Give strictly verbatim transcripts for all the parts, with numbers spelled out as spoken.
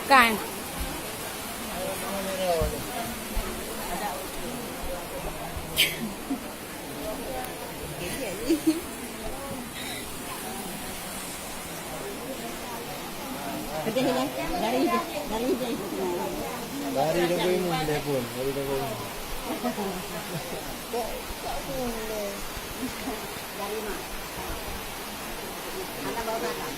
Kan. Dari, dari, dari, dari. Dari dapur umum dia pun, dari dapur umum. Dari mak. Mana bawa belakang?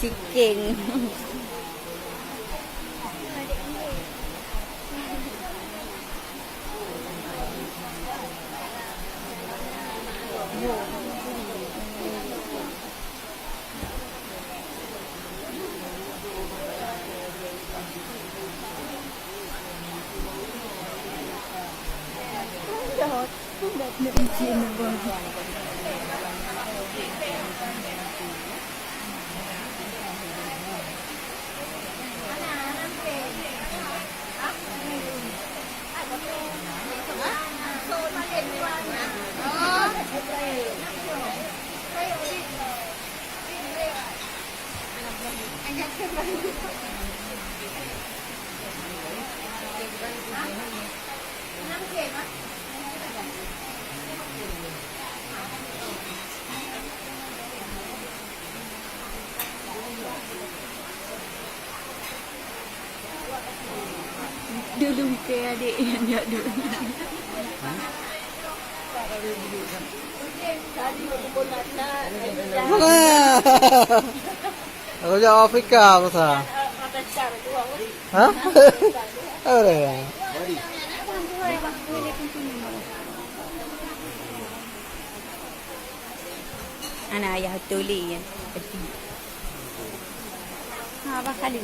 Sikeng. Dulu ke adik yang jak dulu. Aku jak Afrika masa. Hah? Apa dia? Ana ayah tuli ya. Ha, apa kali?